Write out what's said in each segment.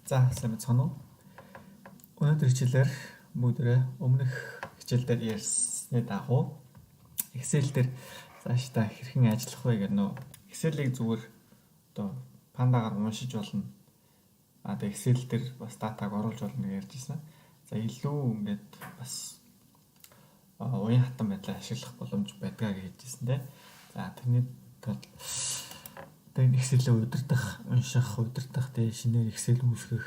За, сайн байцгаана уу? Өнөөдөр хичээлээр бүгдээрээ өмнөх хичээл дээр ярьсны дагуу Excel дээр цаашдаа хэрхэн ажиллах вэ гэх нөө Excel-ийг зүгээр одоо Pandas-гаар уншиж болно. А тэгээ Excel дээр бас датаг оруулж болно гэж ярьж ирсэн. За, илүү ингээд бас уян хатан байдлаар ашиглах боломж байдгаа гэж хэлжсэн, тийм. За, тэрний тулд тэгээ Excel-ийг удирдах, унших, удирдах, тэгээ шинээр Excel үүсгэх,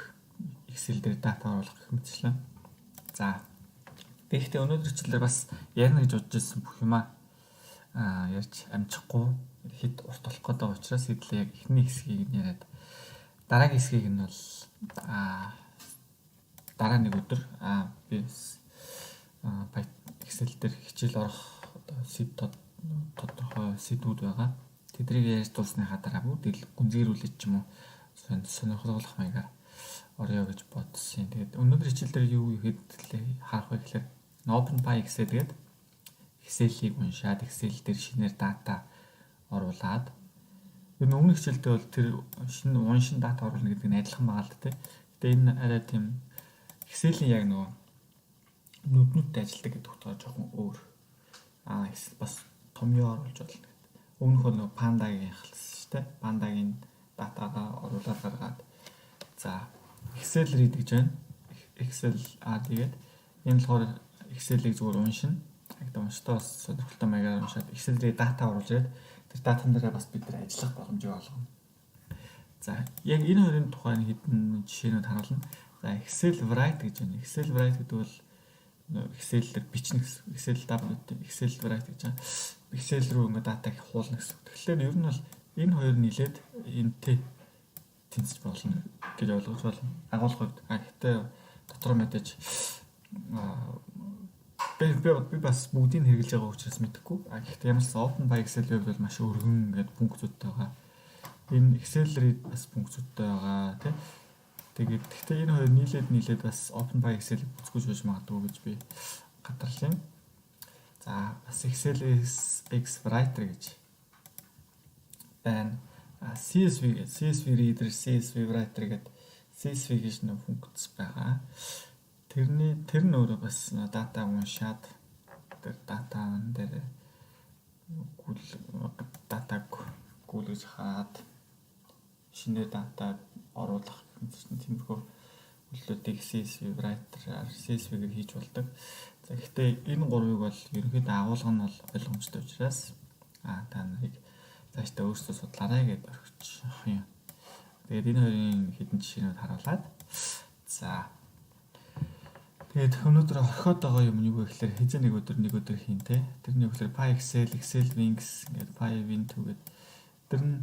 Excel дээр дата оруулах гэх мэтчлэн. За. Тэгэхдээ өнөөдөр хичээлээр бас ярина гэж бодож ирсэн бүх юмаа ярьж амжихгүй, хэд урт болох гэдэг учраас хэдлээ яг эхний хэсгийг нь яриад, дараагийн хэсгийг нь бол дараа нэг өдөр би Excel дээр хичээл орох одоо сэд тодорхой сэдвүүд байгаа. Тэднийг ярьж дуусныхаа дараа бүгд гүнзгийрүүлээд ч юм уу сонирхолгох маягаар орё гэж бодсон. Тэгээд өнөөдөр хичээл дээр юу хэдлээ харах вэ гэхээр Open PyExcel гэдэг Excel-ийг уншаад, Excel дээр шинээр дата оруулаад, ер нь өмнөх хичээлдээ бол тэр шинэ уншин дата оруулна гэдэг нь адилхан байгаа л да, тий. Гэтэ энэ арай тийм Excel-ийн яг нөгөө нүднүүдтэй ажилладаг гэдэг утгаар жоохон өөр. Аа, бас томьёо оруулж болно. Өмнөх бол нөгөө Pandas-гийн халсан шүү дээ. Pandas-гийн датагаа оруулаад гаргаад. За, Excel read гэж байна. Excel R тэгээд энэ болохоор Excel-ийг зүгээр уншина. Гэхдээ уншдаа бас сонирхолтой маягаар уншаад, Excel дээр дата оруулж ирээд, тэр датан дээрээ бас бид нар ажиллах боломжийг олгоно. За, яг энэ хоёрын тухайн хэдэн жишээнүүд харуулна. За, Excel write гэж байна. Excel write гэдэг бол Excel дээр бичнэ гэсэн. Excel W, Excel write гэж байна. Excel рүү ингээ датаг хуулна гэсэн. Тэгэхээр ер нь бол энэ хоёр нийлээд энэтэй тэнцэж болно гэж ойлгож байна. Агуулгын хувьд. А гэхдээ дотор мэдээж би бас бүгдийг хэрэглэж байгаа учраас мэдэхгүй. А гэхдээ ямар ч Open PyExcel web бол маш өргөн ингээд функцүүдтэй байгаа. Энэ Excel read бас функцүүдтэй байгаа, тий. Тэгээд гэхдээ энэ хоёр нийлээд бас Open PyExcel бүцгүүж байж магадгүй гэж би гадарлаа. За, бас Excel X Writer гэж байна. CSV гэдэг, CSV reader, CSV writer гэдэг, CSV гэж нэг функц байгаа. Тэр нь өөрөө бас дата уншаад, тэр датан дээр гүйл датаг гүйлгэж хараад, шинээр дата оруулах гэсэн тиймэрхүү үйлдэлүүдийг CSV writer, CSV-гээр хийж болдог. За, гэхдээ энэ гурвыг бол ерөнхийдөө агуулга нь бол ойлгомжтой учраас та нарыг цаашдаа өөрсдөө судлаарай гэдээ орхичих юм. Тэгээд энэ хоёрын хэдэн жишээнүүд харуулад, за, тэгээд өнөөдөр орхиод байгаа юм юу вэ гэхээр хэзээ нэг өдөр хийн, те. Тэрний юу гэхээр PyExcel, Excel Wings ингээд PyWin2 гэдэг тэр нь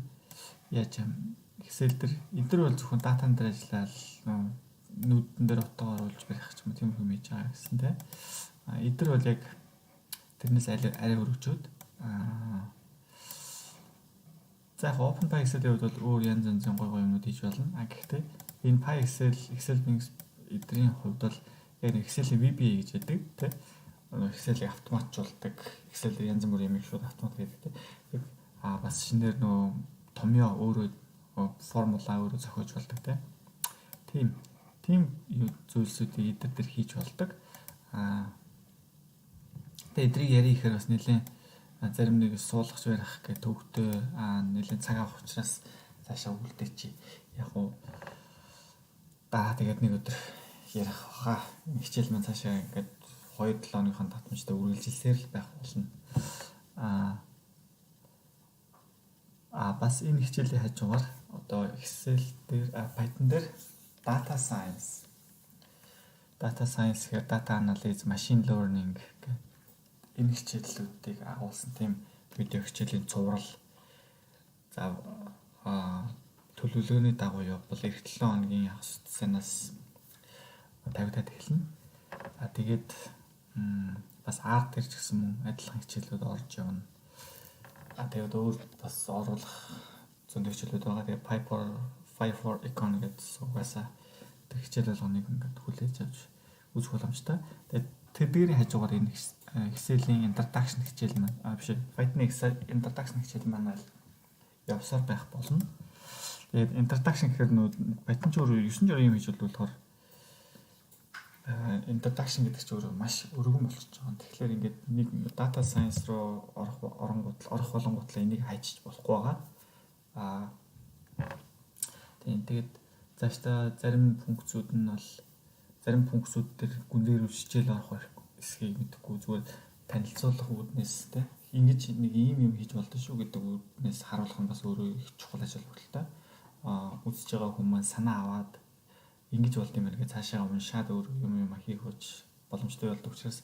яаж юм Excel дээр энэ төр бол зөвхөн датан дээр ажиллаад, нүдэн дээр утга оруулж барих ч юм уу, тийм юм хийж байгаа гэсэн, те. А эдгээр бол яг тэрнээс арай арай өргөжөөд за, яг Open PyExcel-ийн хувьд бол өөр янз янзын гой гой юмнууд хийж болно. А гэхдээ энэ PyExcel, Excel Wings эдгэрийн хувьд бол яг нэг Excel-ийн VBA гэж байдаг, тий. Excel-ийг автоматжуулдаг, Excel дээр янз бүрийн юмыг шууд автомат хийдэг, тий. А бас шинээр нөгөө томьёо өөрөө формула өөрөө зохиож болдог, тий. Тийм зүйлсүүдийг эдгээр дээр хийж болдог. А тэгээ эдрийг ярих ихээр бас нэлээд зарим нэг суулгах барих гэх төвөгтэй, нэлээд цаг авах учраас цаашаа үлдээчих. Яг уу дараа тэгээд нэг өдөр ярих баха. Хичээл маань цаашаа ингээд 2 7 хоногийн татамжтай үргэлжилсээр л байх болно. Аа а бас энэ хичээлийн хажуугаар одоо Excel дээр, Python дээр data science гэхээр data analysis, machine learning гэх энэ хичээлүүдийг агуулсан тийм видео хичээлийн цуврал, за, төлөвлөгөөний дагуу явбал эх 7 хоногийн хагас цанаас тавигдаад эхэлнэ. А тэгээд бас R дээр ч гэсэн мөн адилхан хичээлүүд орж явна. А тэгээд өөр бас оруулах зөндөө хичээлүүд байгаа. Тэгээд Py4Econ гэдэг угаасаа тэр хичээл болгоныг ингээд хүлээж авч үзэх боломжтой. Тэгээд тэдгээрийн хажуугаар энэ Excel-ийн introduction хичээл маань, а биш, Python Excel introduction хичээл маань явсаар байх болно. Тэгээд introduction гэхээр нөө Python ч өөрөө 9 журам юм хийж болохоор introduction гэдэг чинь өөрөө маш өргөн болчихж байгаа. Тэгэхээр ингээд нэг data science руу орох оронгууд орох болонгуутлаа энийг хайчиж болохгүй байгаа. Тийм, тэгээд цаашдаа зарим функцүүд нь бол зарим функцүүд дээр гүнзгийрүүл хичээл орох хэсгийг мэдэхгүй, зүгээр танилцуулах үүднээс те, ингэж нэг ийм юм хийж болдоо шүү гэдэг үүднээс харуулах нь бас өөрөө их чухал ажил болтой. Үзэж байгаа хүмүүс маань санаа аваад ингэж болд юм байна гэж цаашаа уншаад өөр юм юм хийх үуч боломжтой болдог учраас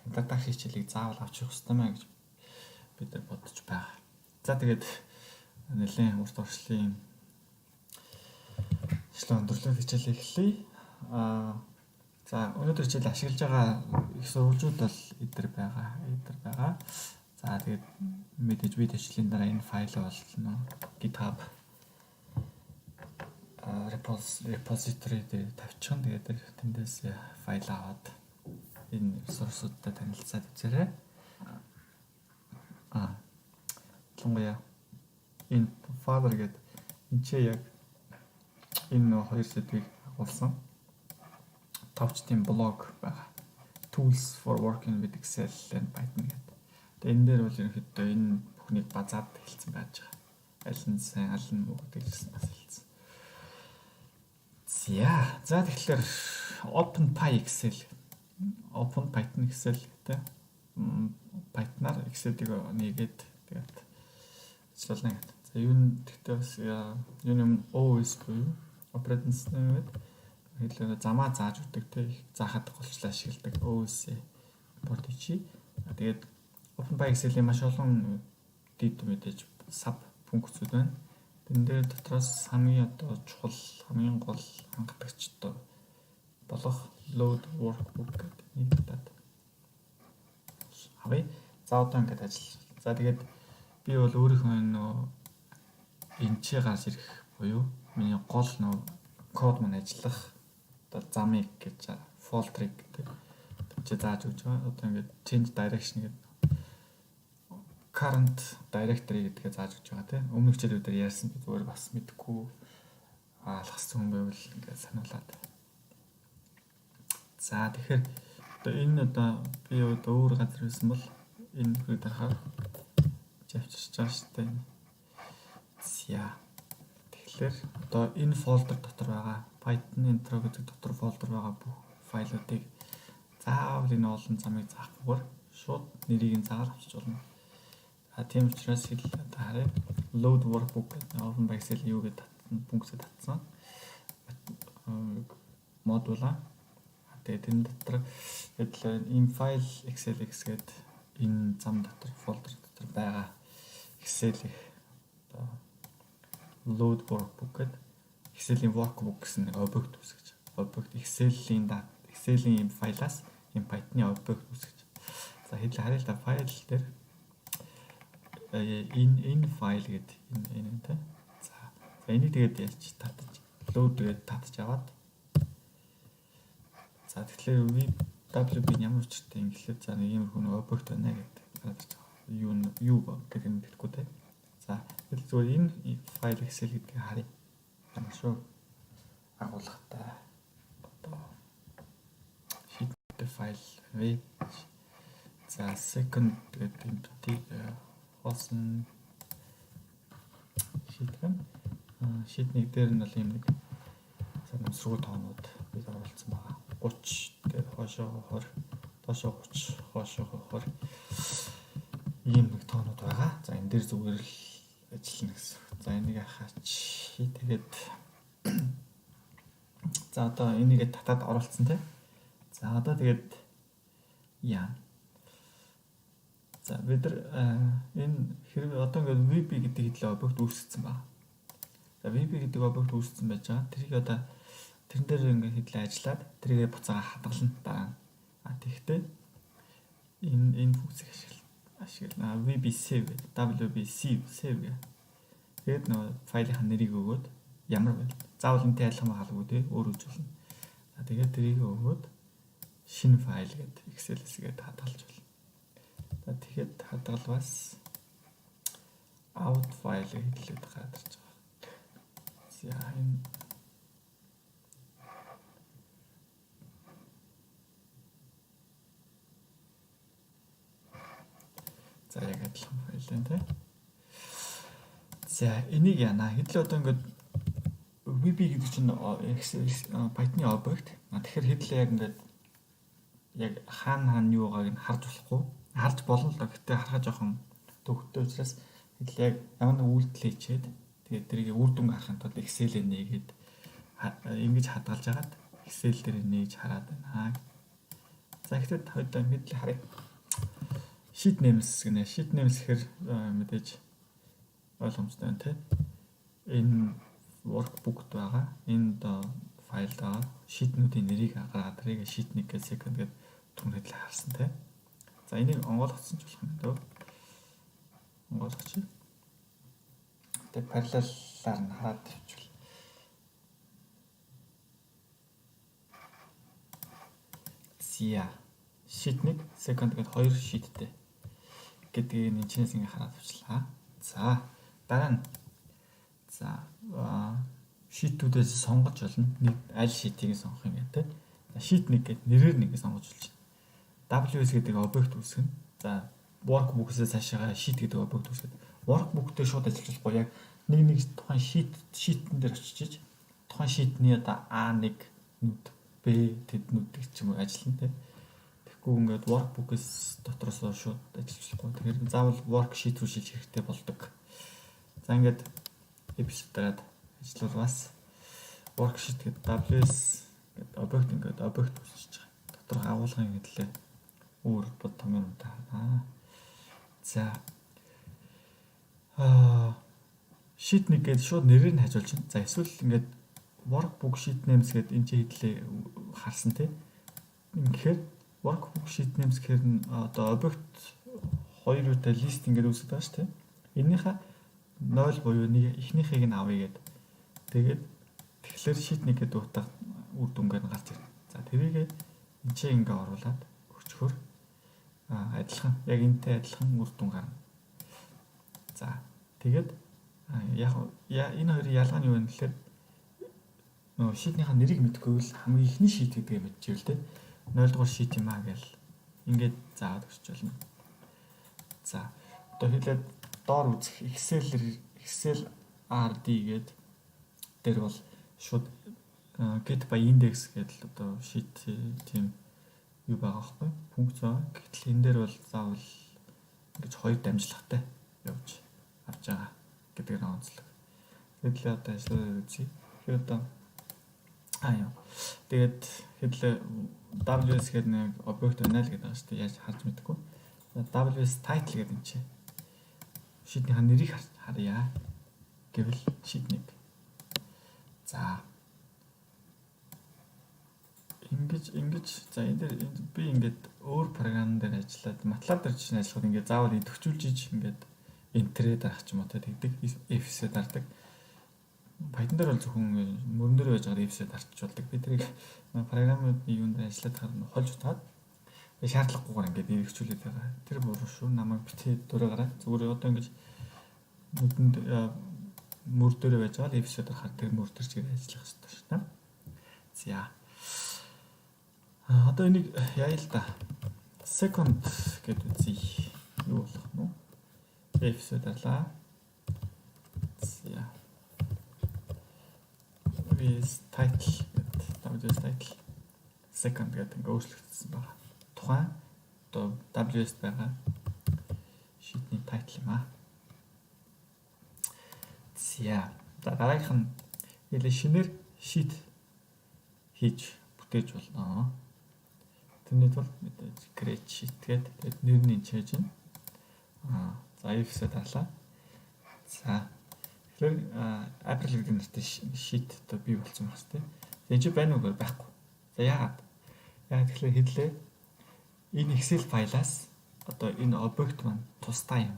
introduction хичээлийг заавал авч явах хэрэгтэй маа гэж бид нар бодож байгаа. За, тэгээд нэлээд урт орчлын хичээл өндөрлөө, хичээл эхлэе. За, өнөөдөр хичээл ашиглаж байгаа их сурвалжууд бол эдэр байгаа. Эдэр байгаа. За, тэгээд мэдээж бид хичээлийн дараа энэ файл бол нөө GitHub repository дээр тавьчихна. Тэгээд тэр тэндээс файл аваад энэ ресурсуудтай танилцаад үзээрэй. Ялангуяа энэ father гэдэг энэ ч яг энэ нөө хоёр сэдвийг агуулсан товч тийм блог байгаа. Tools for working with Excel and Python гэдэг. Тэгээ энэ дээр бол ерөнхийдөө энэ бүхнийг базаад хэлсэн байж байгаа. Аль нь сайн, аль нь муу гэдэг гэсэн бас хэлсэн. За, тэгэхээр Open Py Excel, Open Python Excel гэдэг Python-аар Excel-ийг нээгээд тэгээд ажиллуулна гэдэг. За, юу н гэхдээ бас юу юм OS буюу operating system гэдэг хэлээр замаа зааж өгдөг, те, заахад голчлоо ашигладаг OS import хийчи. Тэгээд OpenPyXL-ийн маш олон дэд мэдээж sub функцүүд байна. Тэн дээр дотроос хамгийн одоо чухал, хамгийн гол хангалтагч одоо болох load workbook гэдэг нэг татаад авъя. За, одоо ингээд ажил. За, тэгээд би бол өөрийнхөө нөө энэ ч гарч ирэх буюу миний гол нөө код маань ажиллах одоо замыг гэж folder гэдэг чи зааж өгч байгаа. Одоо ингээд change direction гэдэг current directory гэдгээ зааж өгч байгаа, тийм. Өмнөх хичээлүүдээр ярьсан, би зүгээр бас мэдэхгүй алгассан хүн байвал ингээд сануулад. За, тэгэхээр одоо энэ одоо би одоо өөр газар байсан бол энэ нөхрийг дарахаар авчирч байгаа шүү дээ. За. Тэгэхээр одоо энэ folder дотор байгаа Python intro гэдэг дотор folder байгаа бүх файлуудыг заавал энэ олон замыг заахгүйгээр шууд нэрийг нь заагаад авчиж болно. А тийм учраас хэл одоо харъя. Load workbook гэдэг Open Excel юу гэдэг татсан, функцээ татсан модула. Тэгээд энэ дотор энэ файл XLX гэдэг энэ зам дотор, folder дотор байгаа Excel их одоо load workbook гэдэг Excel-ийн workbook гэсэн нэг объект үүсгэж. Объект Excel-ийн дата, Excel-ийн файлаас энэ Python-ы объект үүсгэж. За, хэдэл харъя л да, файл дээр энэ файл гэдэг энэ энэ тэ. За, энийг тэгээд ялч татаж load тэгээд татаж аваад. За, тэгэхээр WB ямар учиртай юм гэхлээр, за, нэг иймэрхүү нэг объект байна гэдэг гараад ирж байгаа. Юу юу гэдэг нь мэдэхгүй те. За, тэгэл зүгээр энэ файл Excel гэдгийг харъя. Ямар шүү агуулгатай одоо sheet файл вэ? За, second гэдэг empty хоосон sheet байна. Sheet нэг дээр нь бол ийм нэг санамсргүй тоонууд бид оруулсан байгаа. 30, тэгээд хоошоо 20, доошоо 30, хоошоо 20 ийм нэг тоонууд байгаа. За, энэ дээр зүгээр л ажиллана гэсэн. За, энийг хаач. Тэгээд за, одоо энийг татаад оруулсан тийм. За, одоо тэгээд яа. За, бид нар энэ хэрвээ одоо ингээд VB гэдэг хэдлээ объект үүсгэсэн байна. За, VB гэдэг объект үүсгэсэн байж байгаа. Тэрийг одоо тэрэн дээр ингээд хэдлээ ажиллаад тэрийгэ буцаага хадгална дараа нь. А тэгэхдээ энэ функцийг ашиглана. VB save, WB save, save гэх. Тэгээд нөгөө файлынхаа нэрийг өгөөд, ямар байл. Заавал энэтэй адилхан хаалгүй те, өөр үж болно. За, тэгээд тэрийг өгөөд шинэ файл гэдэг XLS гээд хадгалж болно. За, тэгэхэд хадгалвас out file хэлээд гараад ирж байгаа. За, энэ за яг адилхан файл байна те. За, энийг яана. Хэдэл одоо ингээд VB гэдэг чинь Python-ы объект. Тэгэхээр хэдэл яг ингээд яг хаана хаана юу байгааг нь харж болохгүй. Харж болно л доо. Гэтэ харахаа жоохон төвхтэй учраас хэдэл яг ямар нэг үйлдэл хийчихэд тэгээд тэрийг үр дүнг харахын тулд Excel-ээ нээгээд ингэж хадгалж агаад Excel дээр нээж хараад байна. За, тэгэхдээ хоёулаа мэдлэг харъя. Sheet names гинэ. Sheet names гэхэр мэдээж ойлгомжтой байна те. Энэ workbook-д байгаа. Энэ одоо файлд байгаа. Sheet-нүүдийн нэрийг гаргаад тэрийг sheet 1 гэж second гэдэг түнхэд л харсан те. За, энийг онгойлгоцсон ч болох юм дөө. Онгойлгочих. Тэгээ параллелаар нь хараад тавьчихвал. Зя. Sheet 1, second гэдэг хоёр sheet тэй гэдгийг энэ чинээс ингээ хараад авчлаа. За, дараа нь за sheet үүдээс сонгож болно. Нэг аль sheet ийг сонгох юм бэ те. За, sheet 1 гэдэг нэрээр нэг сонгож болж байна. WS гэдэг объект үүсгэнэ. За, workbook-ээс цаашаа sheet гэдэг объект үүсгээд workbook дээр шууд ажиллаж болохгүй, яг нэг нэг тухайн sheet-эн дээр очиж тухайн sheet-ний одоо A1 нүд, B тэднүүдийг ч юм уу ажиллана те. Тэгэхгүй ингээд workbook-ээс дотроос шууд ажиллаж болохгүй. Тэгэхээр заавал worksheet рүү шилжих хэрэгтэй болдог. За, ингээд episode дараад ажиллавал бас worksheet гэдэг WS гэдэг объект ингээд объект үүсгэж байгаа. Доторх агуулгын хэдлээ өөр бод том юм та. За, sheet 1 гээд шууд нэрээр нь хажуулж байна. За, эсвэл ингээд workbook sheet names гэдэг энэ чи хэдлээ харсан тий. Ингэхээр workbook sheet names гэхээр нь одоо объект хоёр юутай list ингээд үүсэж байгаа шүү дээ. Эннийхээ 0 буюу нэг эхнийхийг нь авъя гэд. Тэгээд тэгэхээр sheet 1 гэдэг утга үр дүнгээр нь гарч ирнэ. За, тэрийг энэ ч ингээ оруулаад өчгөр адилхан яг энэтэй адилхан үр дүн гарна. За, тэгээд яг энэ хоёрын ялгаа нь юу вэ гэхээр нөгөө sheet нийхаа нэрийг мэдэхгүй бол хамгийн эхний sheet гэдгээ мэдчихвэл те 0 дугаар sheet юм аа гэл ингээд заагаад өгч болно. За, одоо хэлээд доор үзэх Excel RD гээд дээр бол шууд get by index гэдэл одоо sheet тийм юу байгаа байхгүй, функц байгаа. Гэтэл энэ дээр бол заавал ингэж хоёр дамжлагатай явж авч байгаа гэдэг нь онцлог. Тэгэд л одоо ажиллаад үзье. Тэгэхээр одоо яа. Тэгээд хэдлээ WS гэдэг нэг объект байна л гэдэг байгаа шүү дээ. Яаж харж мэдэхгүй. WS title гэдэг юм чи. Sheet нийхаа нэрийг харъя. Гэвэл sheet 1. За, ингэж за энэ дээр би ингээд өөр програм дээр ажиллаад MATLAB дээр чинь ажиллахад ингээд заавал идэвхжүүлж иж ингээд enter ээ дарах ч юм уу тэгдэг, F-сээ дардаг. Python дээр бол зөвхөн мөрөн дээр байж байгаа F-сээ дарчих болдог. Би тэрийг програмын юун дээр ажиллаад хаар хольж утгаад шаардлагагүйгээр ингээд идэвхжүүлээд байгаа. Тэр буруу шүү. Намайг битгий дураа гараа. Зүгээр одоо ингэж нүдэнд мөр дээр байж байгаа л F-сээ дарахаар тэр мөр дээр чигээр ажиллах хэрэгтэй шүү дээ. За. Одоо энийг яа л да. Second гэдээ үзье. Юу болох нь вэ? F-сээ дарлаа. За. WS title гэдэг WS title second гэдэг ингээ өөрчлөгдсөн байгаа. Тухайн одоо WS байгаа sheet ний title юм аа. За. За, дараагийнх нь хэлээ шинээр sheet хийж бүтээж болно. Тэрний тулд мэдээж create sheet гэдэг тэгээд нэр нь чийж байна. За, F-сээ дарлаа. За, тэгэхээр April гэдэг нэртэй sheet одоо бий болсон байна тийм. За, энэ чи байна уу гэхээр байхгүй. За, яагаад? Яагаад тэгэхээр хэдлээ энэ Excel файлаас одоо энэ объект маань тусдаа юм.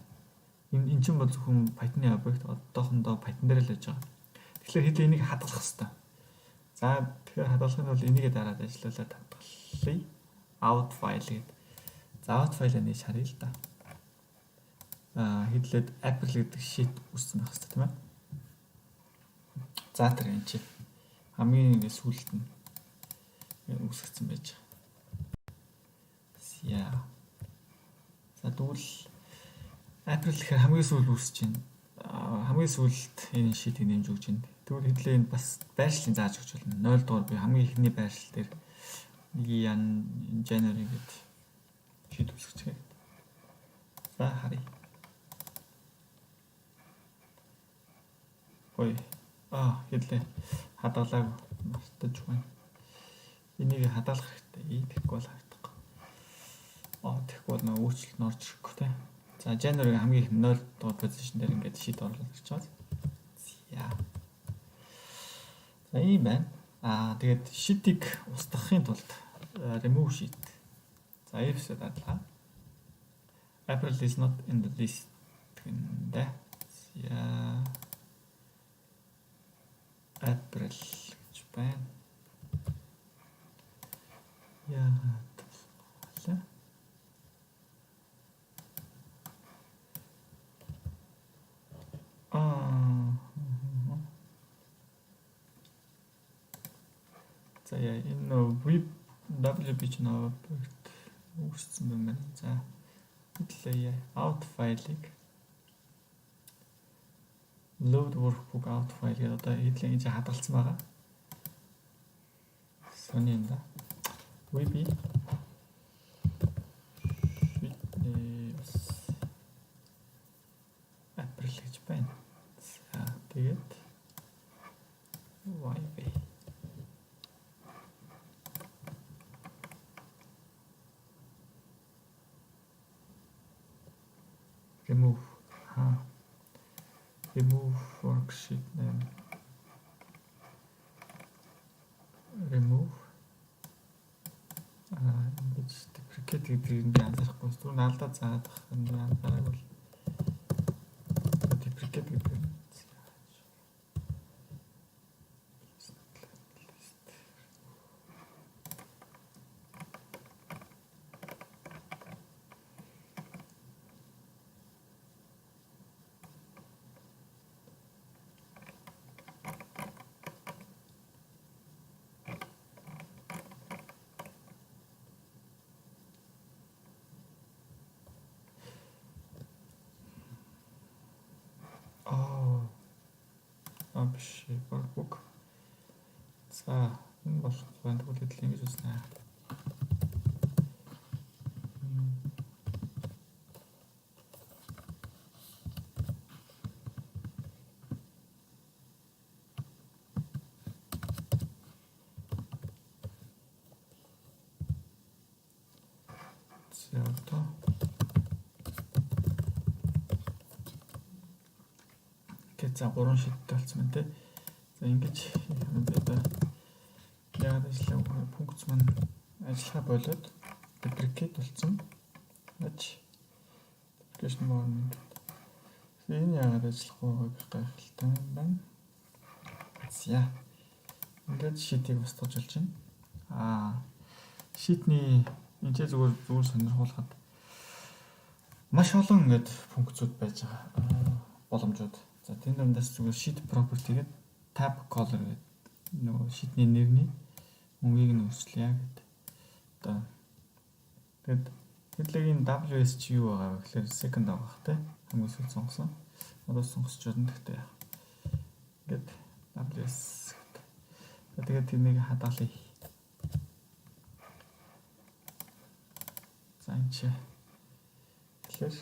Энэ чинь бол зөвхөн Python-ы объект, одоохондоо Python дээр л байж байгаа. Тэгэхээр хэдлээ энийг хадгалах хэрэгтэй. За, тэгэхээр хадгалахын тулд энийгээ дараад ажиллуулад хадгалъя. Out file гэдэг. За, out file-а нээж харъя л да. Хэдлээд April гэдэг sheet үүссэн байх хэрэгтэй тийм ээ. За, тэр энэ чи хамгийн ингэ сүүлд нь үүсгэсэн байж байгаа. Яа. За, тэгвэл April гэхээр хамгийн сүүлд үүсэж байна. Хамгийн сүүлд энэ sheet ийг нэмж өгч байна. Тэгвэл хэдлээ энд бас байршлын зааж өгч болно. 0 дугаар би хамгийн эхний байршил дээр 1 January гэдэг sheet үүсгэж байгаа. За, харъя. Ой. Хэдлээ. Хадгалаагүй. Мартаж байна. Энийг хадгалах хэрэгтэй. Тэгэхгүй бол харагдахгүй. Тэгэхгүй бол нөгөө өөрчлөлт нь орж ирэхгүй те. За, January хамгийн их 0 дугаар position дээр ингээд sheet оруулаад ирж байгаа. За. За, ийм байна. Тэгээд sheet ийг устгахын тулд remove sheet. За, F-с дадлаа. April is not in the list гэндэ. За, April гэж байна. Яагаад вэ? Аа. За яа, энэ нөө web WB ч нөө проект үүссэн юм байна. За, хэдлээ out файлыг load workbook out file гэдэг одоо хэдлээ ингэж хадгалсан байгаа. Сони юм да. WB fitness April гэж байна. За, тэгээд YB remove ха remove worksheet name remove. Ингэж duplicate гэдгийг би анзаарахгүй. Түрүүн алдаа заагаад байх юм, би анзаараагүй бол duplicate гэдэг нь. Аа, биш, workbook. За, энэ болохгүй байна. Тэгвэл хэдэл ингэж үзнэ. За, одоо окей, за, гурван sheet тэй болсон байна те. За, ингэж юм би одоо яагаад ажиллаагүй, функц маань ажиллахаа болоод duplicate болсон. Аж duplication warning гэдэг. Энэ яагаад ажиллахгүй байгааг гайхалтай юм байна. За. Ингээд sheet ийг устгаж болж байна. Sheet ний энэ ч зүгээр зүгээр сонирхуулахад маш олон ингээд функцүүд байж байгаа боломжууд. За, тийм дундаас зүгээр sheet property гэдэг tab color гэдэг нөгөө sheet ний нэрний мөнгийг нь өөрчлөе гэдэг. Одоо тэгэд тэдлэгийн WS чи юу байгаа вэ гэхээр second байгаа бах те. Хамгийн сүүлд сонгосон. Одоо сонгосч болно гэхдээ яах. Ингээд WS гэдэг. За, тэгээд тэрнийг хадгалъя. За, энэ чи тэгэхээр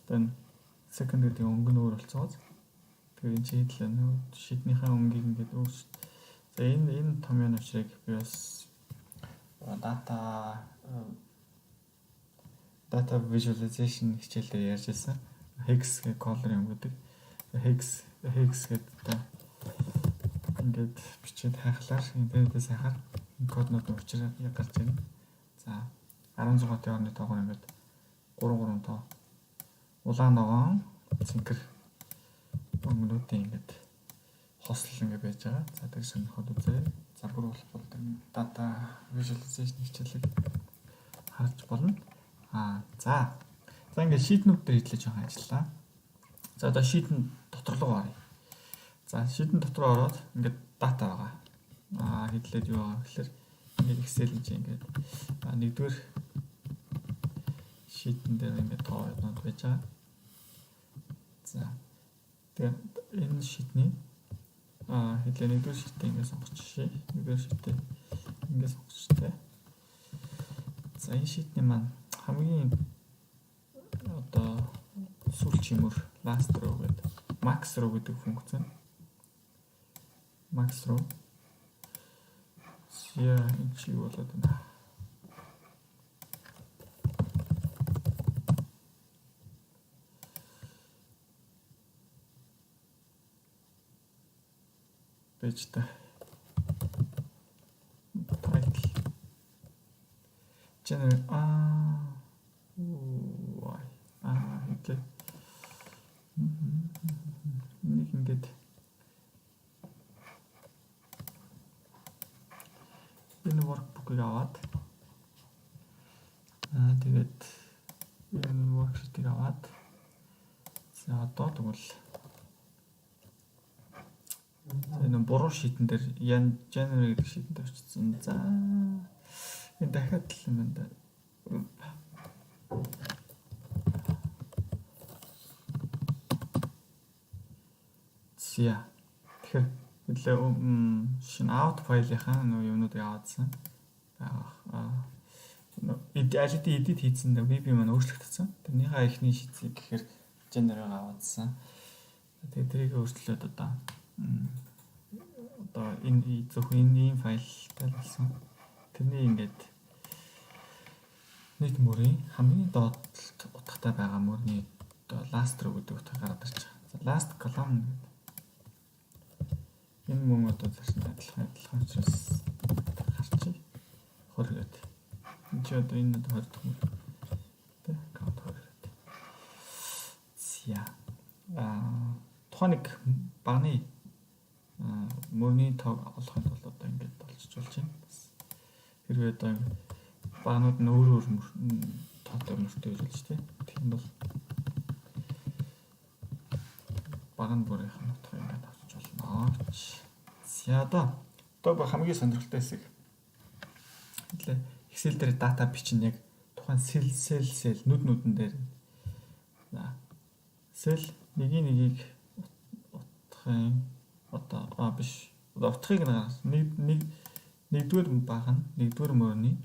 одоо second гэдэг өнгө нь өөр болцсон. Тэгэхээр энэ чи хэдлээ нөө sheet нийхээ өнгийг ингээд өөрч. За, энэ томьёоны учрыг би бас data visualization хичээлээр ярьж байсан. Hex гэх color юм гэдэг. Hex гэдэг ингээд бичээд хайхлаар интернетээс хайхаар энэ коднууд нь учраа гарч ирнэ. За, 16 орны тоогоор ингээд 3 3 тоо улаан, ногоон, цэнхэр өнгөнүүдийн ингээд хослол ингээд байж байгаа. За, тэг сонирхоод үзээ. За, бүр болох бол data visualization хичээлийг харж болно. За. За, ингээд sheet нүүд дээр хэдлээ жоохон ажиллаа. За, одоо sheet эн дотор руу оръё. За, sheet эн дотор ороод ингээд data байгаа. Хэдлээд юу байгаа гэхээр ингээд Excel энэ чинь ингээд нэгдүгээр sheet эн дээр ингээд тоо юмнууд байж байгаа. За, тэгээд энэ sheet ний хэдлээ нэгдүгээр sheet ээ ингээд сонгочих. Нэгдүгээр sheet ээ ингээд сонгочих. За, энэ sheet ний маань хамгийн одоо сүүлчийн мөр last row гэдэг, max row гэдэг функц байна. Max row. За, энэ чи юу болоод байна? Байж та. Title. General why хэдлээ. Нэг ингээд энэ workbook-ыг аваад, тэгээд энэ worksheet-ийг аваад, за, одоо тэгвэл энэ буруу sheet эн дээр, January гэдэг sheet эн дээр очсон. За, энэ дахиад л юм байна да. За. Тэгэхээр хэлээ шинэ out файлынхаа нөө юмнуудыг аваадсан. Аа аль хэдийн edit хийсэн VB маань өөрчлөгдсөн. Тэрнийхээ эхний sheet ийг гэхээр January-г аваадсан. Тэгээд тэрийг өөрчлөөд одоо энэ зөвхөн энэ ийм файлтай л болсон. Тэрний ингээд нийт мөрийн хамгийн доод талд утгатай байгаа мөрний одоо last row гэдэг утга гараад ирж байгаа. За, last column гэдэг. Энэ мөн одоо зарчим адилхан учраас гарчий. 20 гэдэг. Энд чи одоо энэ одоо 20 дахь мөр. Тэ, count 20 гэдэг. За. Тухайн нэг баганы мөрний тоог олохын тулд одоо ингээд олчиж болж байна. Хэрвээ одоо баганууд нь өөр өөр тоотой мөртэй гэж болж тий. Тэгэх юм бол баг нь бүрийнх нь утгыг ингээд авчиж болно гэж. За, одоо хамгийн сонирхолтой хэсэг. Хэлээ Excel дээр data бичнэ, яг тухайн cell cell cell нүд нүдэн дээр. За, cell нэгийн нэгийг утгын одоо биш, одоо утгыг нэг нэг нэгдүгээр баг нь нэгдүгээр мөрний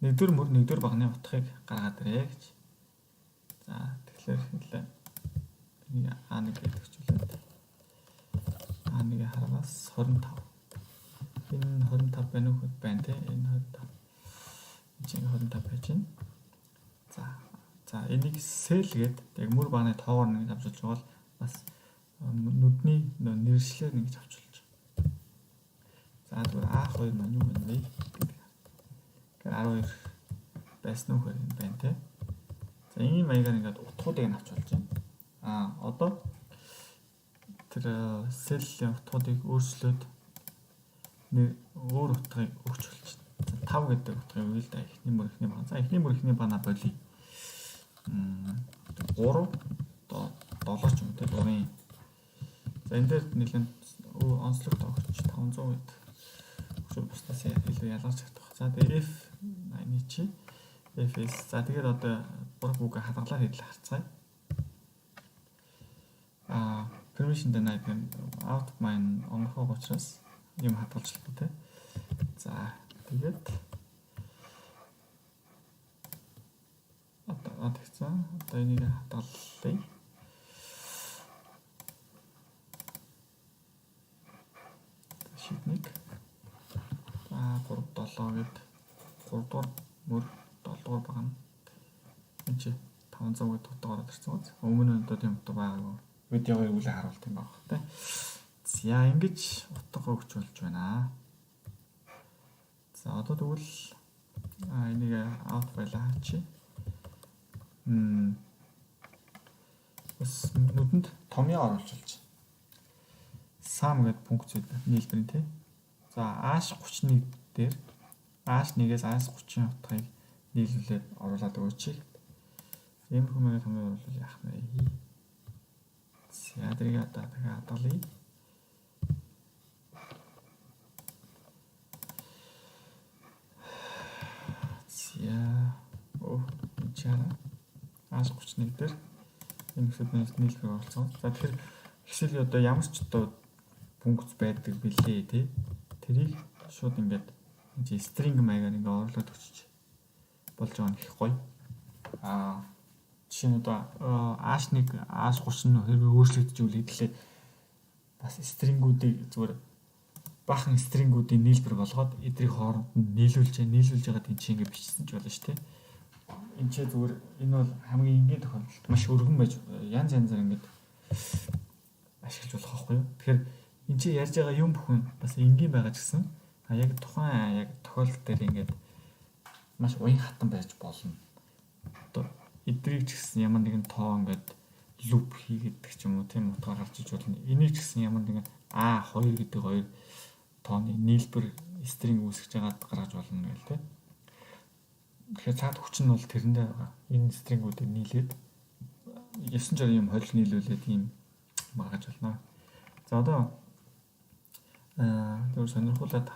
нэгдүгээр мөр нэгдүгээр багны утгыг гаргаад ирээ гэж. За, тэгэхээр хэлээ энийг А1 гэдэг хөгжүүлээд А1-ийг хараас 25. Энэ 25 байна уу? Байна те. Энэ 25. Энэ чинь 25 байж байна. За, энийг cell гээд яг мөр багны тоогоор нэг авч болж байгаа бол бас нүдний нэршлээр нэгж авч болж байгаа. За, тэгвэл А2 маань юу вэ гэдэг. Тэгэхээр 12 байсан уу гэхээр энэ байна те. За, ийм маягаар ингээд утгуудыг нь авч болж байна. Одоо тэр cell ийн утгуудыг өөрчлөөд нэг өөр утгыг өгч болж байна. За, 5 гэдэг утгыг өгье л да, эхний мөр эхний баг. За, эхний мөр эхний бана болиё. 3 одоо 7 ч юм те, 3-ын. За, энэ дээр нэлээд онцлог тоогч 500 гэдэг. Өчигдөр бусдаас илүү ялгарч чадах. За, тэгээ F8 чи FS. За, тэгээд одоо workbook хадгалаад хэдэл харцгаая. Permission denied гэн out mine онгохоо учраас юм хадгалж болохгүй те. За, тэгээд одоо тэгсэн. Одоо энийг хадгалъя. Sheet 1. За, 3 7 гээд 3 дугаар мөр 7 дугаар багана. Энд чи 500 гэдэг утга ороод ирсэн үү? Өмнө нь одоо тийм утга байгаагүй. Видеогыг үлээ харуулт юм байна те. За, ингэж утга өгч болж байна. За, одоо тэгвэл энийг out файлаа хаачих. Бас нүдэнд томьёо оруулж болж байна. Sum гэдэг функцүүд нийлбэрийн тий. За, H31 дээр H1-ээс H30-ын утгыг нийлүүлээд оруулаад өгөөч. Иймэрхүү маягаар томьёо оруулал яах вэ? За, тэрийг одоо дахиад хадгалъя. За, оо, энэ чара H31 дээр энэ нөхцөлд нийлбэр оролцсон. За, тэгэхээр Excel одоо ямар ч одоо функц байдаг билээ, тий. Тэрийг шууд ингээд энэ string маягаар ингээд оруулаад өчөж болж байгаа нь их гоё. Жишээ нь одоо H1, H30 хэрвээ өөрчлөгдөж ивэл хэдүүлээ бас string үүдийг зүгээр баахан string үүдийн нийлбэр болгоод эдрийг хооронд нь нийлүүлж байгаа тийм чи ингээд бичсэн ч болно шүү дээ. Энд чи зүгээр энэ бол хамгийн энгийн тохиолдолд маш өргөн байж янз янзаар ингээд ашиглаж болох байхгүй юу. Тэгэхээр энэ чи ярьж байгаа юм бүхэн бас энгийн байгаа ч гэсэн яг тухайн яг тохиолдол дээр ингээд маш уян хатан байж болно. Одоо эдрийг ч гэсэн ямар нэгэн тоо ингээд loop хийгээдэх ч юм уу, тийм утгаар гарч иж болно. Энийг ч гэсэн ямар нэгэн A2 гэдэг хоёр тооны нийлбэр string үүсгэж байгаад гаргаж болно гэл, тийм. Тэгэхээр цаад хүч нь бол тэрэндээ байгаа. Энэ string үүдийг нийлээд 9 жар юм холил нийлүүлээд ийм гаргаж болно. За, одоо зөв сонирхуулаад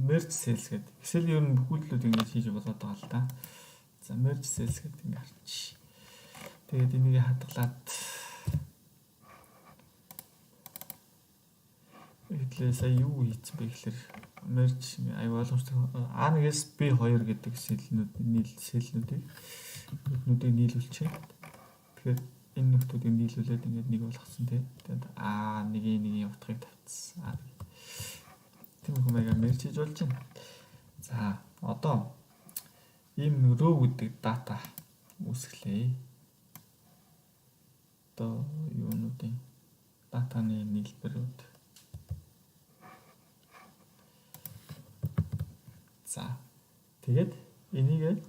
merge cells гэдэг. Excel ер нь бүхүүлдлүүд ингэж хийж болоод байгаа л да. За, merge cells гэдэг ингэ харчих. Тэгээд энийг хадгалаад хэдлээ. Сая юу хийсэн бэ гэхээр merge аюу ойлгомжтой A1-ээс B2 гэдэг cell нүүд нийл cell нүүдийг нүдийг нийлүүлчихэ. Тэгэхээр энэ нөхдүүдийг нийлүүлээд ингээд нэг болгоцсон, тий. Тэгээд A1-ийн 1-ийн утгыг тавьчихсан. Тийм хүмүүгээ merge хийж болж байна. За, одоо ийм row гэдэг data үүсгэлээ. Одоо юунуудын data ны нийлбэрүүд. За, тэгээд энийг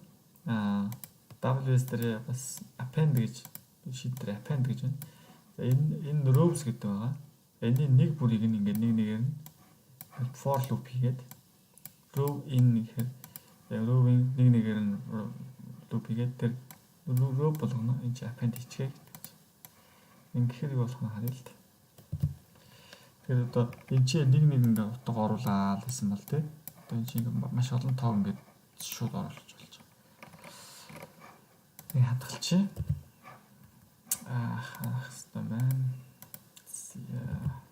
WS дээр бас append гэж шийдвэр append гэж байна. За, энэ rows гэдэг байгаа. Энэний нэг бүрийг нь ингээд нэг нэгээр нь for loop хийгээд row in гэхээр row-ийн нэг нэгээр нь loop хийгээд тэр row болгоно энэ чи append хийчихээ гэдэг чинь. Ингэхээр юу болох нь харъя л да. Тэгэхээр одоо энэ чи нэг нэг ингээ утга оруулаад гэсэн бол, тий. Одоо энэ чи ингээ маш олон тоо ингээд шууд оруулж болж байгаа. Нэг хадгалчих. Харах хэрэгтэй байна. За.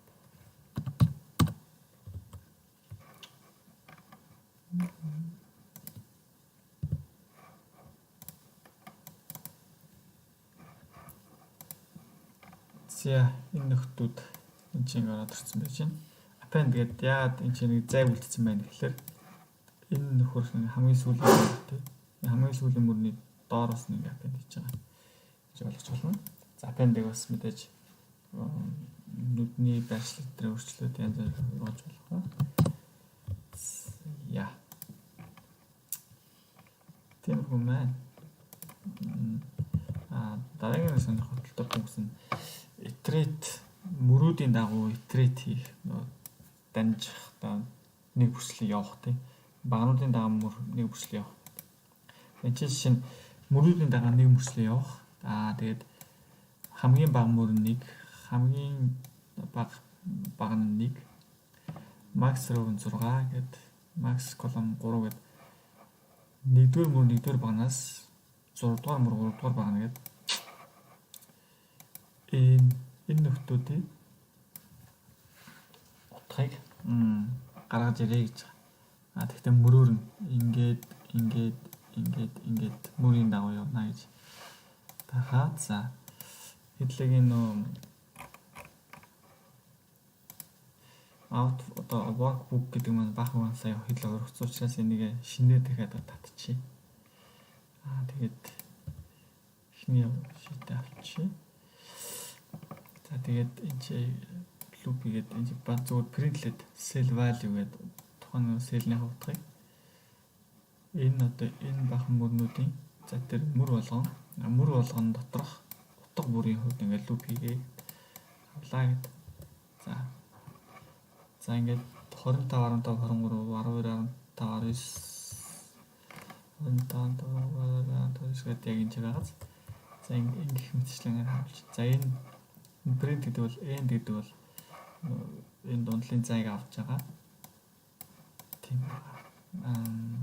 За, энэ нөхдүүд энэ чинь ороод ирсэн байж байна. Append гэдэг яагаад энэ чинь нэг зай үлдсэн байна гэхэлэр энэ нөхөр хамгийн сүүлийн мөр, тий. Хамгийн сүүлийн мөрний доороос нэг append хийж байгаа гэж ойлгож байна. За, append-ыг бас мэдээж нүдний байршлал дээр өөрчлөлт янз бүр болгож болох. Яа. Тиймэрхүү маань. Дараагийн сонирхолтой функц нь iterate, мөрүүдийн дагуу iterate хийх, нөгөө дамжих, одоо нэг бүрчлэн явах, тийм багануудын дагуу мөр нэг бүрчлэн явах. Энэ чинь жишээ нь мөрүүдийн дагуу нэг мөрчлөн явах. Тэгээд хамгийн бага мөр нэг, хамгийн бага бага нь нэг, max row нь 6 гэд, max column 3 гэд, нэгдүгээр мөр нэгдүгээр баганаас 6 дугаар мөр 3 дугаар багана гэд энэ нөхдүүдийг утгыг гаргаж ирээ гэж байгаа. Тэгэхдээ мөрөөр нь ингээд ингээд ингээд ингээд мөрийн дагуу явна гэж байгаа. За, хэдлэгийн нөө out одоо workbook гэдэг маань баахан сая хэдлээ ургацсан учраас энийг шинээр дахиад татчихъя. Тэгээд эхний sheet ээ авчия. За, тэгээд энэ чи loop хийгээд энэ чи ба зүгээр print лээд cell value гэдэг тухайн cell ний утгыг энэ одоо энэ бахан мөрнүүдийн, за, тэр мөр болгон доторх утга бүрийн хувьд ингээд loop хийгээ авлаа гэд. За, ингээд 25 15 23 12 15 19 25 19 гэдэг яг энэ ч байгааз. За, ингэх мэтчлэн харуулж. За, энэ Print гэдэг бол end гэдэг бол энэ дундлын зайг авч байгаа. Тийм байна.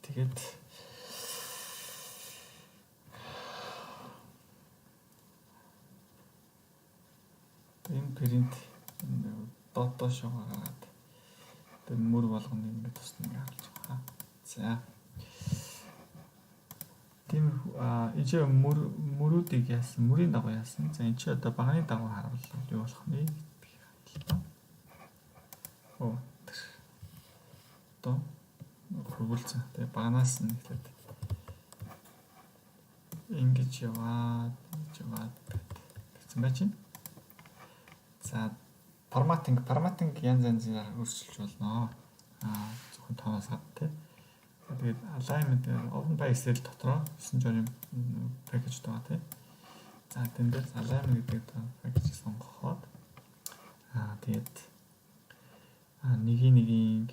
Тэгээд энэ print доод доошоо гаргаад тэр мөр болгоно ингээд тусна ингээд харуулж байгаа. За. Тиймэрхүү энэ чи мөрүүдийг яасан, мөрийн дагуу яасан. За, энэ чи одоо баганы дагуу харуул юу болох вэ гэдгийг харъя. Оо тэр. Одоо хөрвүүлсэн. Тэгээ баганаас нь эхлээд ингэж яваад, ингэж яваад гэсэн байж байна. За, formatting янз янзаар өөрчилж болно. Зөвхөн тооноос ад тий. Тэгээд alignment openpyxl дотроо 9 жорын package байгаа тий. За, тэн дээр alignment гэдэг package сонгоход тэгээд нэгийн нэгийн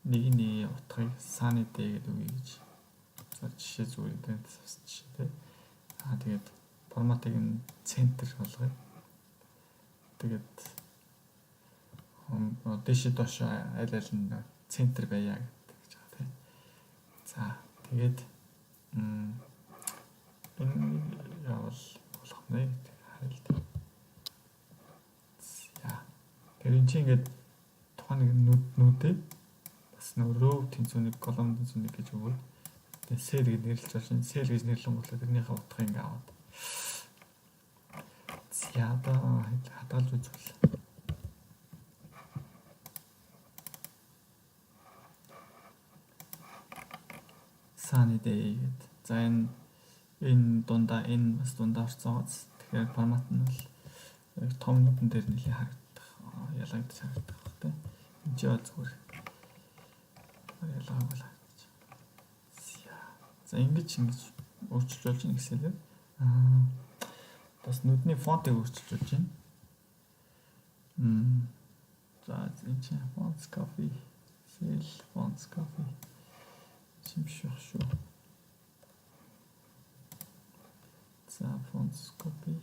нэгийн нэг утгыг sunny day гэдэг үгийг гэж, за, жишээ зүгээр интернетээс авсан жишээ тий. Тэгээд форматыг нь center болгоё. Тэгээд дээшээ доошоо аль аль нь center байя гэж байгаа тий. За, тэгээд энэ явал болох нэ гэдэг харъя л дээ. За. Тэр энэ чинь ингээд тухайн нэг нүдээ бас нэг row тэнцүү нэг, column тэнцүү нэг гэж өгөөд тэгээд cell гэж нэрлэж байна. Cell гэж нэрлэн гутлаа тэрнийхээ утгыг ингээд аваад. За, одоо хадгалж үзвэл. Sunny day гэд. За, энэ дундаа, энэ бас дундаа орсон гоц. Тэгэхээр формат нь бол яг том нүдэн дээр нэлээд харагдах, ялгагдаж харагдах бах тэ. Энд чи бол зүгээр ялгаагүй л харагдаж. За, ингэж өөрчилж болж байна Excel-ээр. Бас нүдний фонтыг өөрчилж болж байна. За, энэ чинь fonts copy, cell fonts copy шимших шүү. За, fonts copy.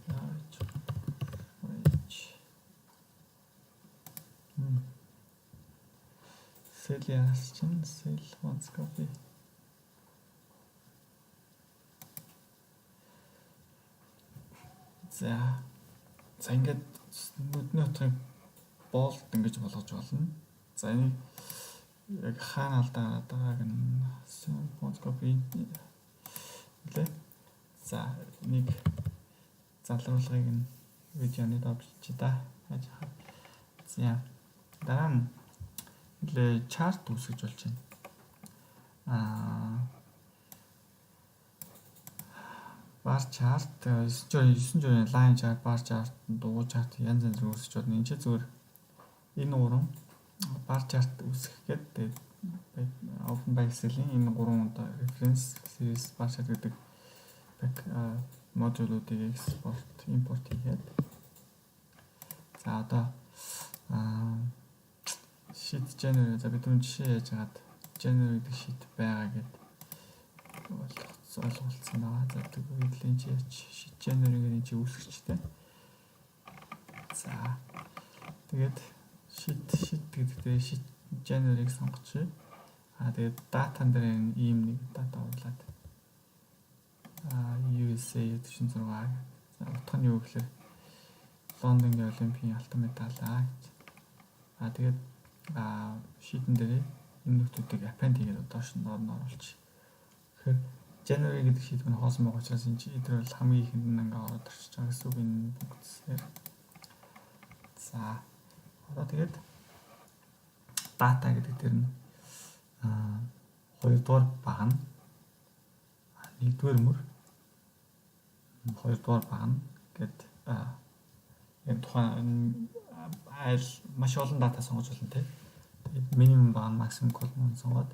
Large range. Cell яас чинь cell fonts copy. За. За, ингээд нүдний утгыг bold ингэж болгож болно. За, энийг яг хаана алдаа гараад байгааг нь font copy лээ. За, нэг залруулгыг нь видеоны доор бичиж да. Яаж хаа. За, дараа нь нэлээ chart үүсгэж болж байна. Bar chart, 9 жорын line chart, bar chart, дугуй chart янз янз үүсгэж болно. Энд чи зүгээр энэ гурван bar chart үүсгэх гээд тэгээд openpyxl-ийн энэ гурван одоо reference, series, bar chart гэдэг модулуудыг export, import хийгээд, за, одоо sheet January, за, бид түрүүн жишээ яаж хагаад January гэдэг sheet байгаа гэд ойлголцсон байгаа. За, тэгвэл энэ чи sheet January гэдэг энэ чи үүсгэжтэй. За, тэгээд sheet гэдэг дээр sheet January-г сонгочих. Тэгээд датан дээр энэ ийм нэг дата оруулаад USA 46. За, утга нь юу гэхээр Лондонгийн Олимпийн алтан медаль гэж. Тэгээд sheet-эн дээр энэ нөтүүдийг append хийгээд доош нь доор нь оруулчих. Тэгэхээр January гэдэг sheet нь хоосон байгаа учраас энэ чи эдгээр бол хамгийн ихэнд нь ингээ ороод орчиж байгаа гэсэн үг энэ бүгдсээр. За, одоо тэгээд дата гэдэг тэр нь хоёрдугаар баг нь нэгдүгээр мөр, хоёрдугаар баг нь гэд яг тухайн айл маш олон дата сонгож болно те. Тэгээд минимум баг, максимум column сонгоод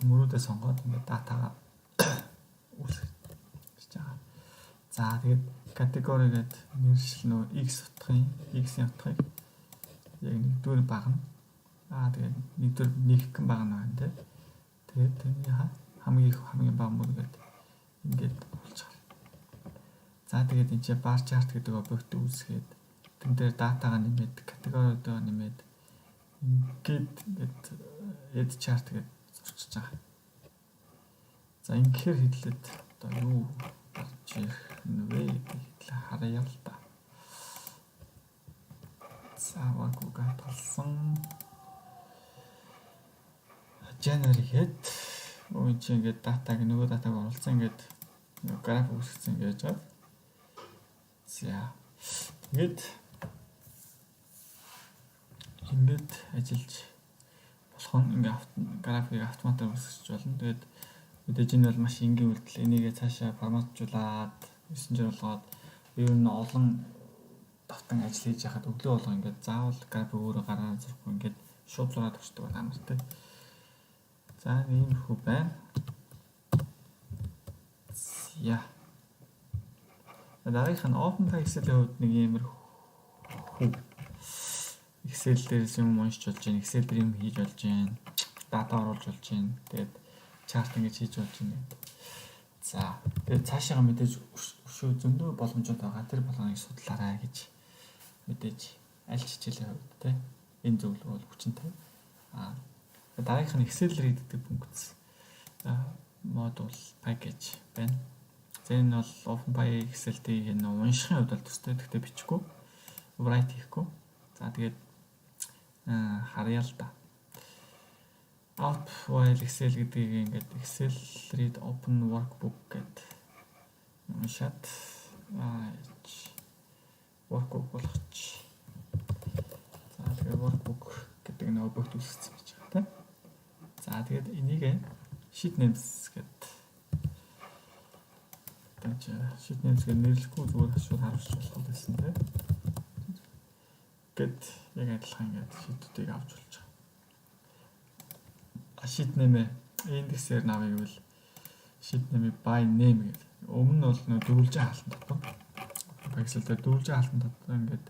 мөрүүдээ сонгоод ингээд датагаа үүсгэж байгаа. За, тэгээд категори гэдэг нэршил нөө x утгын x-ийн утгыг яг нэгдүгээр баг нь тэгээд нэгдүгээр нэгхэн баг нь байна те. Тэгээд тэрний хамгийн их, хамгийн бага мөр гэдэг ингээд болж. За, тэгээд энэ чинь bar chart гэдэг объект үүсгээд, тэн дээр data гаа нэмээд, категориудаа нэмээд, ингээд ингээд add chart гэдэг зурчиж байгаа. За, ингэхээр хэдлээд одоо юу гарч ирэх нь вэ гэдгийг хэдлээ харъя л да. За, workbook хадгалсан. January хэд өө чи ингээд data г нөгөө data г оруулсан, ингээд график үүсгэсэн гэж байгаа. За, тэгээд ингээд ажиллаж болох нь ингээ графикийг автоматар үүсгэж болно. Тэгээд мэдээж энэ бол маш энгийн үйлдэл. Энийгээ цаашаа форматжуулаад, мессенжер болгоод ер нь олон давтан ажил хийж яхад өглөө болго ингээд заавал график өөрөө гараад зурхгүй, ингээд шууд зураад өгчдөг бол амартай. За, иймэрхүү байна. За. Дараагийнх нь openpyxl-ийн хувьд нэг иймэрхүү Excel дээрээс юм уншиж болж байна. Excel дээр юм хийж болж байна. Data оруулж болж байна. Тэгээд chart ингэж хийж болж байна гэдэг. За, тэгээд цаашаага мэдээж өшөө зөндөө боломжууд байгаа. Тэр болгоныг судлаарай гэж мэдээж аль ч хичээлийн хувьд те энэ зөвлөгөө бол хүчинтэй. Аа, дараагийнх нь Excel read гэдэг функц модуль package байна. За, энэ бол openpyxl-ийг энэ уншихын хувьд бол төстэй. Гэхдээ бичихгүй. Write хийхгүй. За, тэгээд харъя л да. Out file Excel гэдгийг ингээд Excel read open workbook гэдэг уншаад workbook болгоч. За, тэгээд workbook гэдэг нэг объект үүсгэсэн гэж байгаа тийм. За, тэгээд энийг sheet names гэдэг тач sheet names гэж нэрлэхгүй, зүгээр шууд харуулж болох байсан тийм. Гэт яг адилхан ингээд sheet үүдийг авч болж байгаа. А sheet name индексээр нь авъя гэвэл sheet name by name гэдэг. Өмнө нь бол нөө дөрвөлжин хаалтан дотор Excel дээр дөрвөлжин хаалтан дотор ингээд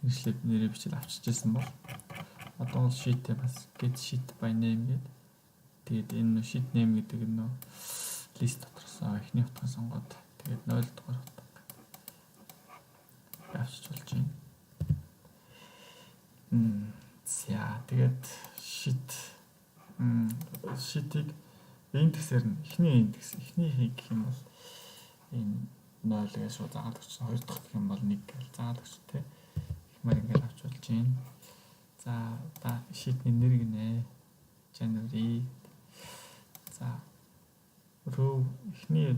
нэршлээд нэрээ бичиж авчижсэн бол одоо бол sheet ээ бас get sheet by name гэдэг. Тэгээд энэ sheet name гэдэг нь нөө list дотроос эхний утгыг сонгоод, тэгээд 0 дугаар утга авчиж болж байна. За, тэгээд sheet ийг индексээр нь эхний индекс эхний гэх юм бол энэ 0 гэж шууд заагаад өгч, хоёр дахь гэх юм бол 1 гэж заагаад өгч тий. Их маар ингээд авч болж байна. За, sheet ний нэр гинэ. January. За, row, эхний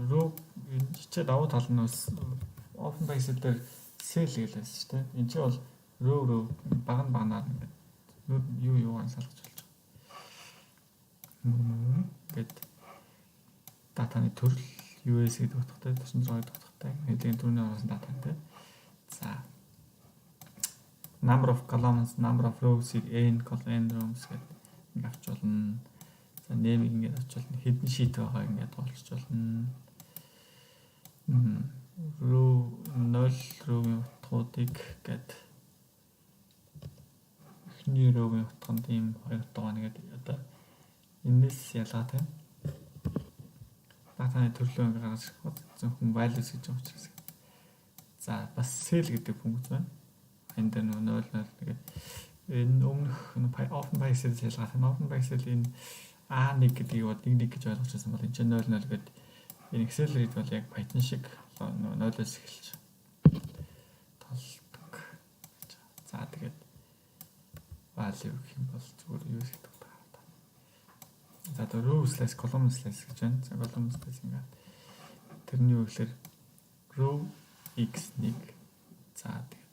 row энэ чичээ давуу тал нь бас openpyxl дээр cell гэж байсан шүү дээ. Энд чинь бол row row баг нь багнаар ингээд юу юугаар салгаж болж байгаа. Ингээд data ны төрөл US гэдэг утгатай, 96 гэдэг утгатай, хэдийн түрүүний оруулсан data тай. За, number of columns, number of rows-ыг n column, n rows гэдэг ингэ авч болно. За, name-ийг ингээд авч болно. Хэдэн sheet байгаа ингээд голчж болно. Row 0 row-гийн утгуудыг гээд эхний row-гийн утганд ийм хоёр утга байна гэдэг одоо энэс ялгаатай. Data ны төрлөө ингээ гаргаж ирэх бол зөвхөн values гэж байгаа учраас. За, бас cell гэдэг функц байна. Энэ дээр нөгөө 0 0 тэгээд энэ өмнөх openpyxl ялгаатай. openpyxl энэ A1 гэдгийг бол 1 1 гэж ойлгож байсан бол энэ чинь 0 0 гэдэг, энэ Excel read бол яг Python шиг нөгөө 0-оос эхэлж толдог. За, тэгээд value гэх юм бол зүгээр юу гэдэг вэ? За, одоо row slice, column slice гэж байна. За, column slice ингээд тэрний юу гэхээр row x1, за, тэгээд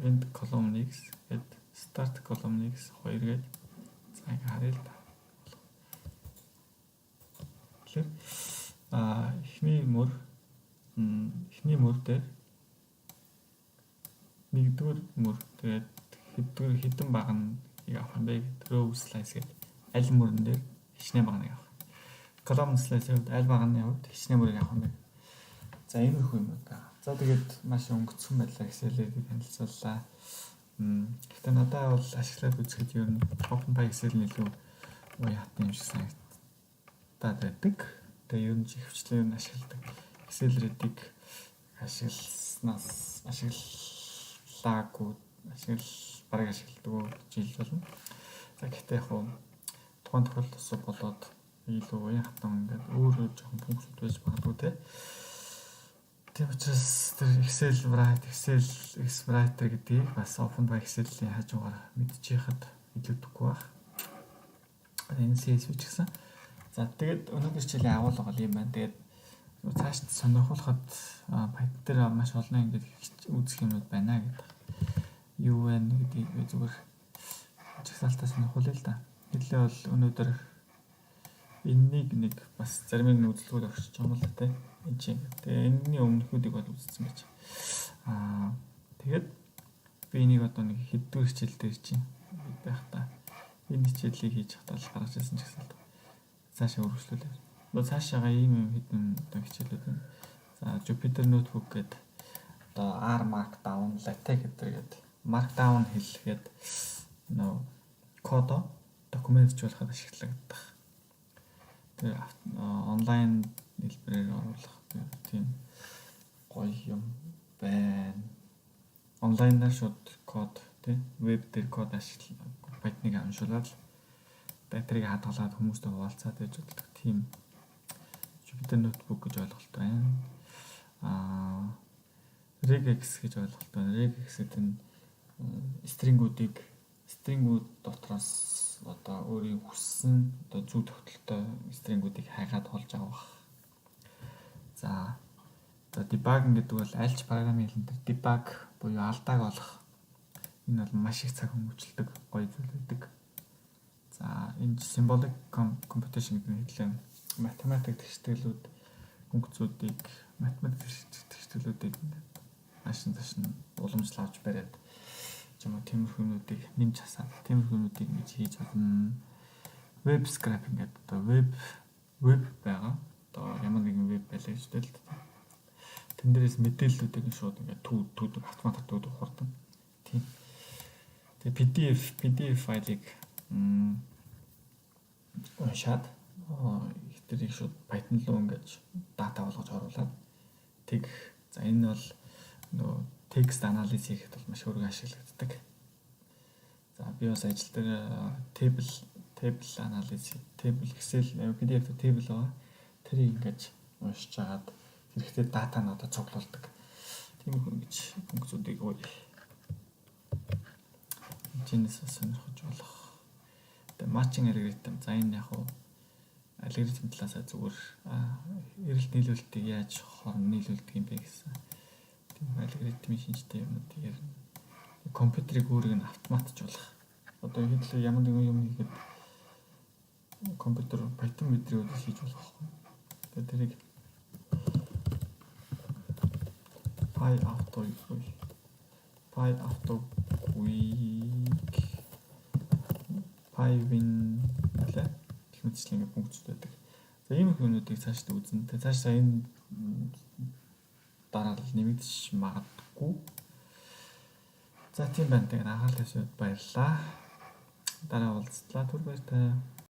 end column x гээд start column x 2 гээд, за, ингээ харъя л да. Тэгэхээр эхний мөр дээр нэгдүгээр мөр, тэгээд хэддүгээр хэдэн баг нь авах юм бэ гэдэг row slice гэдэг аль мөрөн дээр хичнээн багныг авах. Column slice-ийн хувьд аль багны хувьд хичнээн мөрийг авах юм бэ? За, иймэрхүү юм байна. За, тэгээд маш өнгөцсөн байдлаар Excel-ийг танилцууллаа. Гэхдээ надад бол ашиглаад үзэхэд ер нь openpyxl нь илүү уян хатан юм шиг санагдаад байдаг. Тэгээ ер нь ихэвчлэн ер нь ашигладаг. Excel-ийг ашигласнаас ашиглаагүй, бараг ашигладаг гэж хэлж болно. За, гэхдээ яг хуу тухайн тохиолдолд болоод илүү уян хатан ингээд өөр жоохон функцүүд байж магадгүй, те. Тийм учраас тэр Excel Write, Excel X Writer гэдгийг бас OpenPyXL-ийн хажуугаар мэдчихэхэд илүүдэхгүй байх. Энэ CSV ч гэсэн. За, тэгээд өнөөдөр хичээлийн агуулга бол юм байна. Тэгээд цааш сонирхуулахад Python дээр маш олон ингээд үзэх юмнууд байна гэдэг. Юу вэ гэдгийг би зүгээр жагсаалтаа сонирхуулъя л да. Хэлээ бол өнөөдөр энэнийг нэг бас зарим нэг үзэлгүүд өгч байгаа юм л та, тийм. Энэ чинь. Тэгээ энэний өмнөхүүдийг бол үзсэн байж. Тэгээд би энийг одоо нэг хэддүгээр хичээл дээр чинь байх та. Энэ хичээлийг хийж байхдаа л гаргаж ирсэн ч гэсэн л цаашаа үргэлжлүүлээ. Одоо цаашаага ийм юм хэдэн одоо хичээлүүд байна. За, Jupyter Notebook гэдэг, одоо R Markdown, LaTeX гэдэг гэдэг Markdown хэлгээд нөө кодо документжуулахад ашиглагдах. Тэр онлайн хэлбэрээр оруулах тийм гоё юм байна. Онлайнаар шууд код, тий, веб дээр код ашиглах, Python-ыг уншуулад тэрийг хадгалаад хүмүүстэй хуваалцаад байж болдог тийм Jupyter Notebook гэж ойлголт байна. Regex гэж ойлголт байна. Regex гэдэг нь string үүд дотроос одоо өөрийн хүссэн одоо зүй тогтолтой string үүдийг хайгаад олж авах. За, debugging гэдэг бол аль ч програмын хэлэн дээр debug буюу алдааг олох. Энэ бол маш их цаг хөнгөвчлөдөг гоё зүйл байдаг. За, энэ symbolic computation гэдэг нь хэлээ математик тэгшитгэлүүд, функцүүдийг, математик тэгшитгэлүүдийг наашин цааш нь уламжлал авч бариад ч юм уу, тиймэрхүү юмнуудыг нэмж хасаад, тиймэрхүү юмнуудыг ингэж хийж болно. Web scraping гэдэг одоо веб байгаа. Одоо ямар нэгэн веб байлаа гэж л дээ. Тэн дээрээс мэдээллүүдийг шууд ингээд түү түү автоматар түүд хурдан. Тийм. Тэгээ PDF файлыг уншаад тэрийг шууд Python руу ингэж дата болгож оруулаад тэг. За, энэ бол нөгөө text анализ хийхэд бол маш өргөн ашиглагддаг. За, би бас ажил дээр table анализ, table Excel, PDF дээр table байгаа. Тэрийг ингэж уншиж агаад хэрэгтэй датануудаа цуглуулдаг. Тиймэрхүү ингэж функцүүдийг чинээс сонирхож болох. Тэгээ matching алгоритм. За, энэ яг уу алгоритм талаасаа зүгээр эрэлт нийлүүлэлтийг яаж хорон нийлүүлдэг юм бэ гэсэн тийм алгоритмын шинжтэй юмнуудыг ярина. Компьютерийг өөрийг нь автоматжуулах. Одоо хэдүүлээ ямар нэгэн юм хийхэд компьютер Python мэдрийг хийж болох байхгүй. Тэгээ тэрийг PyAutoGUI, PyWin гэлээ гэх мэтчлэн ингээ функцүүд байдаг. За, ийм их юмнуудыг цаашдаа үзнэ. Тэгээ цаашдаа энэ дараа л нэмэгдэж магадгүй. За, тийм байна. Тэгээд анхаарал тавьсанд баярлалаа. Дараа уулзлаа. Түр баяртай.